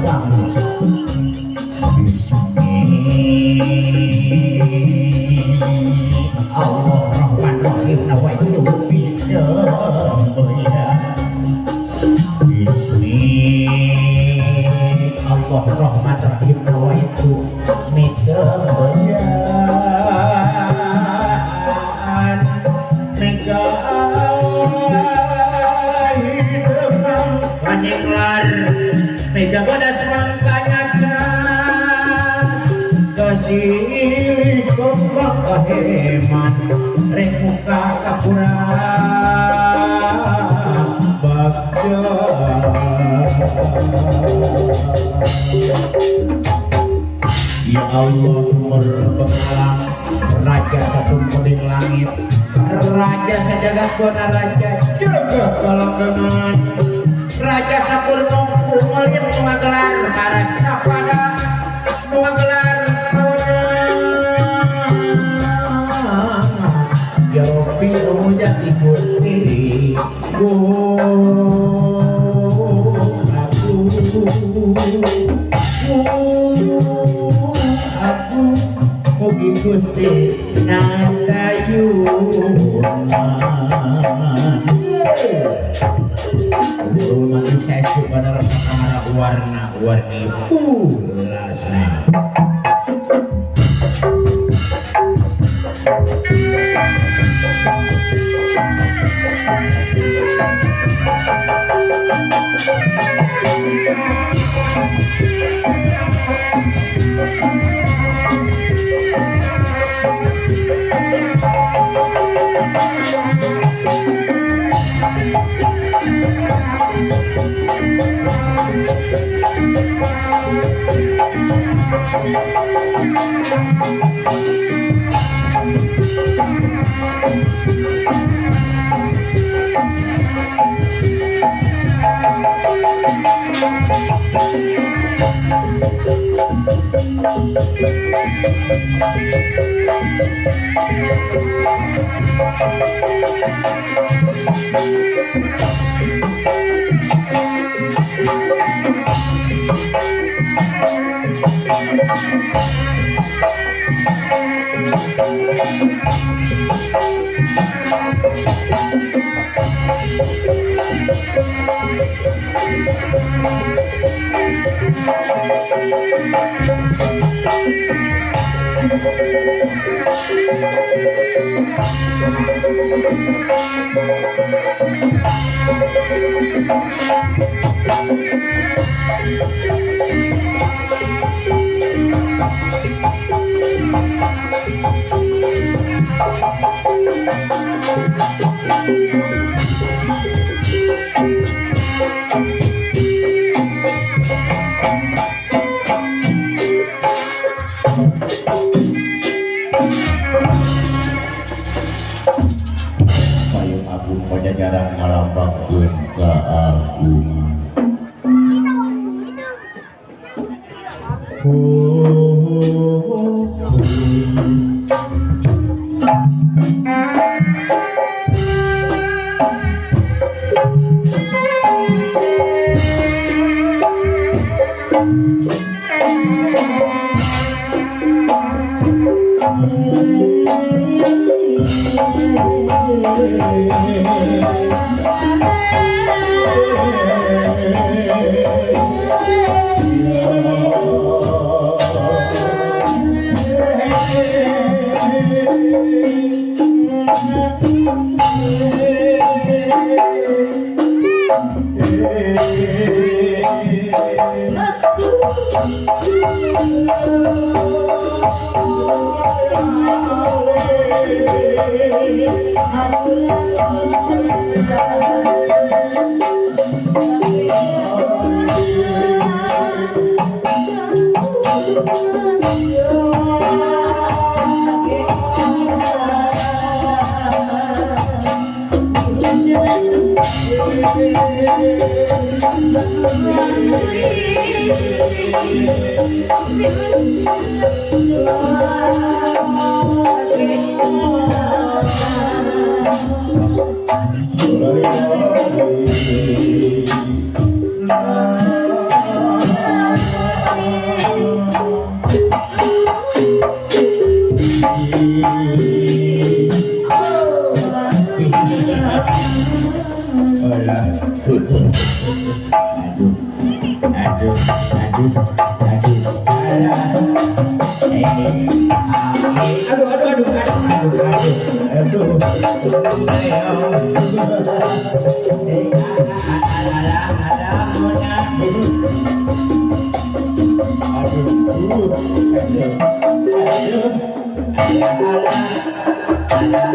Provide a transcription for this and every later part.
Lambang Bismi Allah Rahman Rahim nawaitu Bismi Allah Rahman Rahim nawaitu midembeyan mega kaninglar mega bodas mangkanya cas kasilih kembang kaheman rek muka kapura bagja. Ya Allah umur pengalang raja satu kuning langit raja sejagat buana raja jaga kalanggengan raja sapurno kumelit nuwagelar raja pada nuwagelar kawenangan. Ya Rabbi umujati Gusti aku mugi Gusti nandayuna. Guru manusia pada perkara warna-warni pulasna. Payung agung pajajaran ngalambangkeun keagungan. Aduh, aduh, alah. Eh, aduh, aduh, aduh, aduh, aduh, aduh, aduh, ayo. Eh, alah, alah, alah, aduh, aduh, aduh, aduh, alah, alah, alah, alah.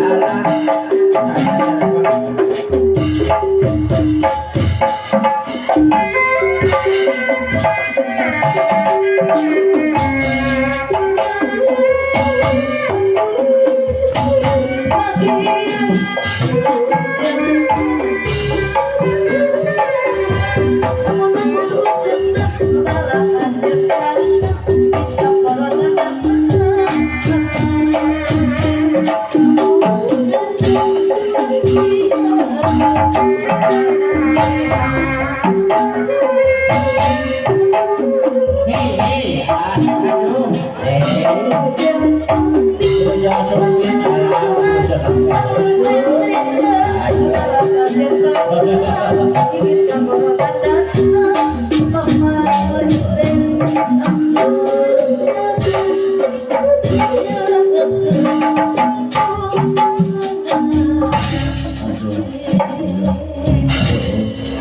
Hei, hei, aduh, eh,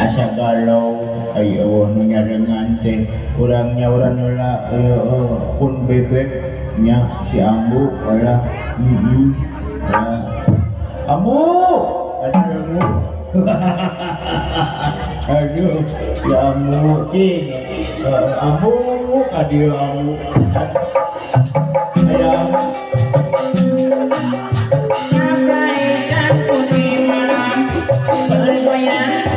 asa galau ayo nu nyarengan teh urang nyauran heula pun bebek nya si Ambu wala heeh Ambu aduh Ambu aduh ya Ambu cing Ambu aduh Ambu aya bergoyang,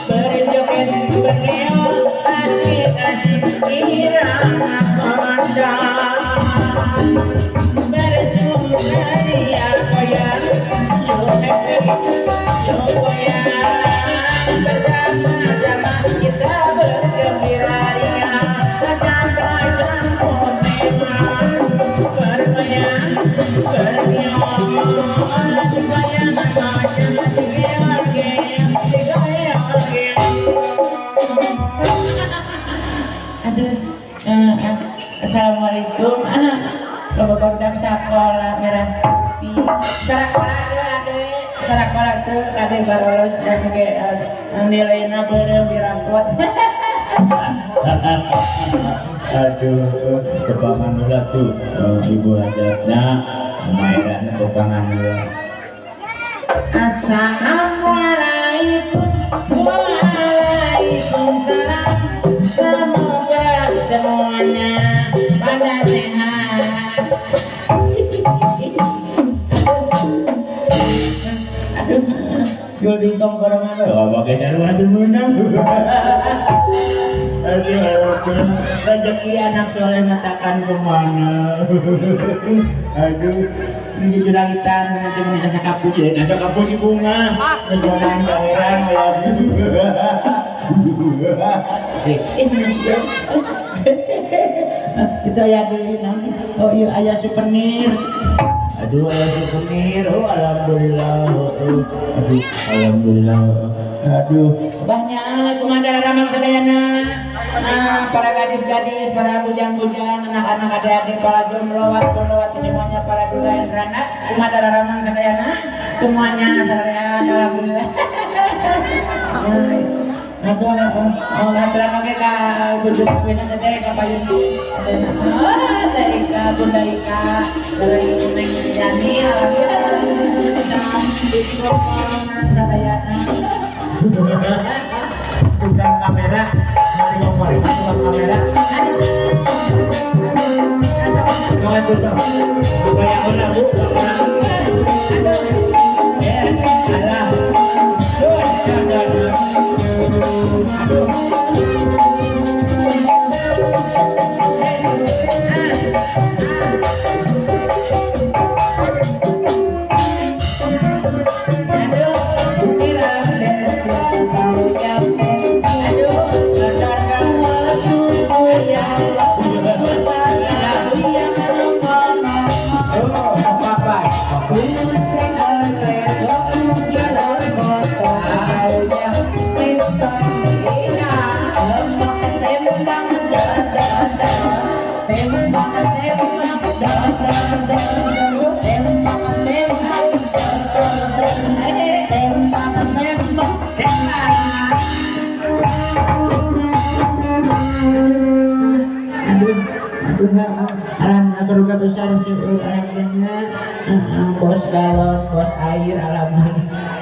berjoget, bergeol, asik-asik irama kondang. Bersukaria goyang, yo happy, yo goyang. Bersama-sama kita bergembira ria, sampai campur memang. Bergoyang, bergeol, goyang, goyang, geol, geol. Aduh, assalamualaikum. Loba barudak sakola merah putih. Sarakola teu ade, sarakola teu kade barolos dan ge nilaina beureum di rapot. Aduh, tepangan heula tuh ibu hajatna, mama Eda tepangan heula. Assalamualaikum, waalaikumsalam. Semoga semuanya pada sehat. Aduh, jual di tongkrongan, oh, pakai sarung atuh meunang. Aduh, aduh, rezeki anak soleh matakan kemana? Aduh, ini juragitan nanti mun asa kapuji, asa kapuji bunga. Jalan jalan itu ayah dulu. Oh iya, ayah souvenir. Aduh, ayah souvenir. Oh, alhamdulillah. Oh, aduh, alhamdulillah. Aduh, banyak kumaha ramang sadayana. Nah, para gadis-gadis, para bujang-bujang, anak-anak, adik-adik, para jomblo, jomblo, semuanya, para duda rana, kumaha ramang sadayana, semuanya sadayana, alhamdulillah. Aduh, oh, aturan oge ka bojo kupina teh ka payun. Ah, teh ka Bunda Ika, dari Neng Yani, alhamdulillah. Sadayana. Tukang kamera, mari ngomong tukang kamera. Jangan tutup. Supaya orang bu, orang. Aduh, eh, alah. Duh, duh, duh, duh. Aduh. Eh, ah, ah. Aduh, irang desa, aduh, Tembak tembak dar dar dar dar, tembak tembak dar dar dar, tembak tembak Tembak. Aduh, aduh, alhamdulillah keluarga besar syukur alhamdulillah. Heeh, bos galon, bos air, alhamdulillah.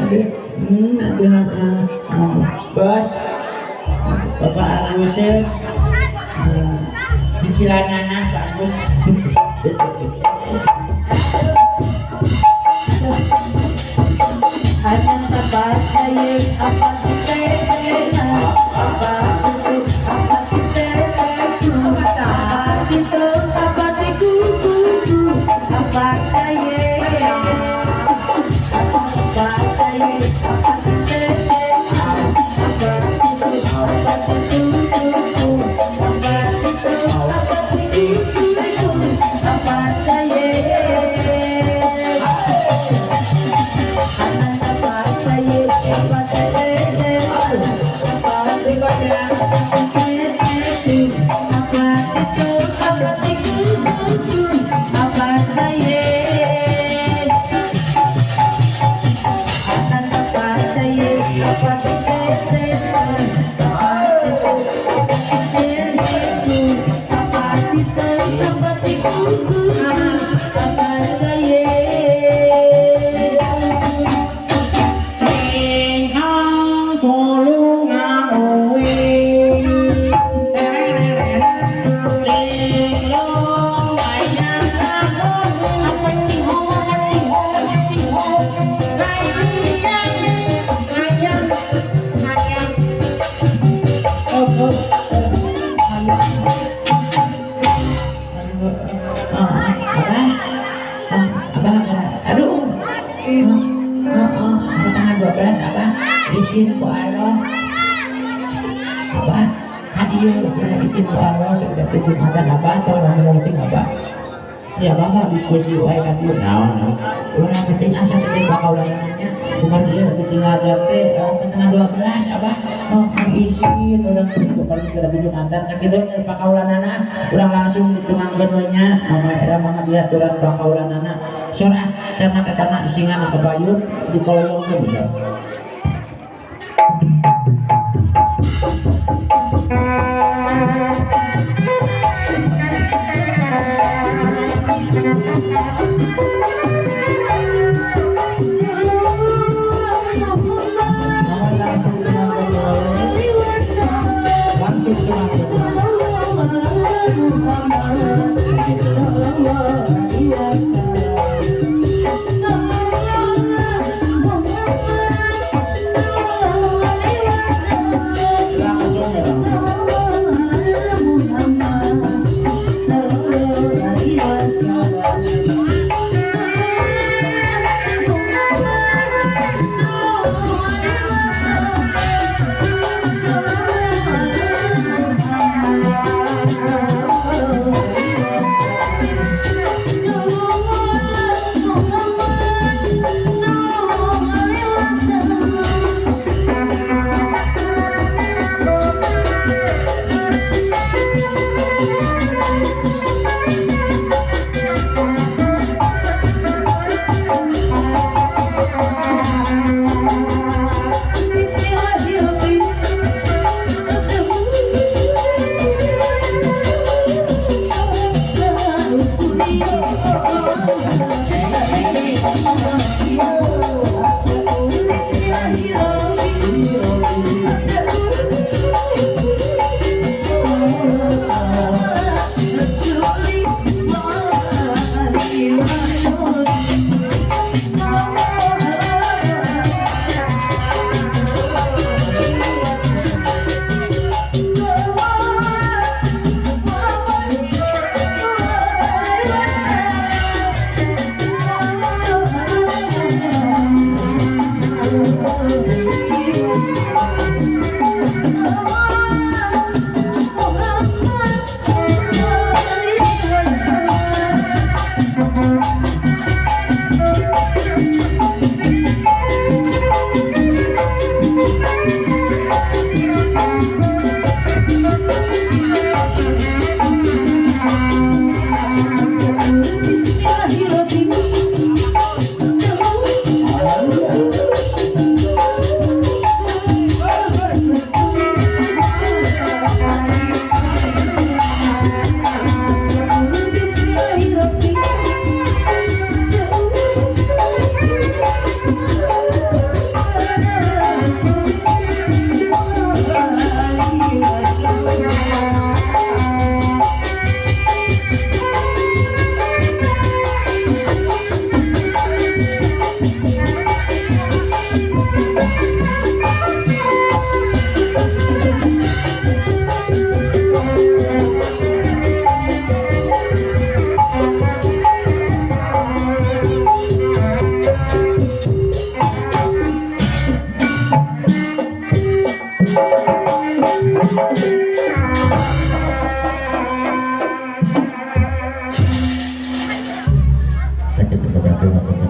Aduh, aduh, heeh. Bos, Bapak Agus ya. Cicilan anak Pak Agus. Ananta percaya apa kita apa itu apa kita apa itu apa tiku apa percaya apa percaya apa kita apa itu apa tiku apa itu apa tiku apa percaya. Ananta percaya apa apa itu apa tiku apa percaya. Ananta percaya apa apa itu apa tiku apa percaya. Ingkang tulungan uwi. Cilung ayang kamu. Ayang, ayang, ayang. Oh, oh, oh. Aduh, ah, Abah, ah, Abah, aduh, ah, ah, 11.30, Abah, izin ku Allah, Abah, hadiah, ya, izin ku Allah, sudah Jumatan Abah, tolong penting Abah. Ya Abah mah diskusi wae ka dieu naon naon. Urang penting asa penting bakal nanya. Bukan ieu ditinggal jam teh 11.30 Abah. Oh, kan izin urang kemarin segala Jumatan sakitu pakaulanana urang langsung ditungangkeun we nya. Mama era mangga diaturan pakaulanana. Sora karena etana isingan ke payun dikoloyongkeun bisa. Langsung tungangkeun. Langsung ya langsung. Sakit kebantu.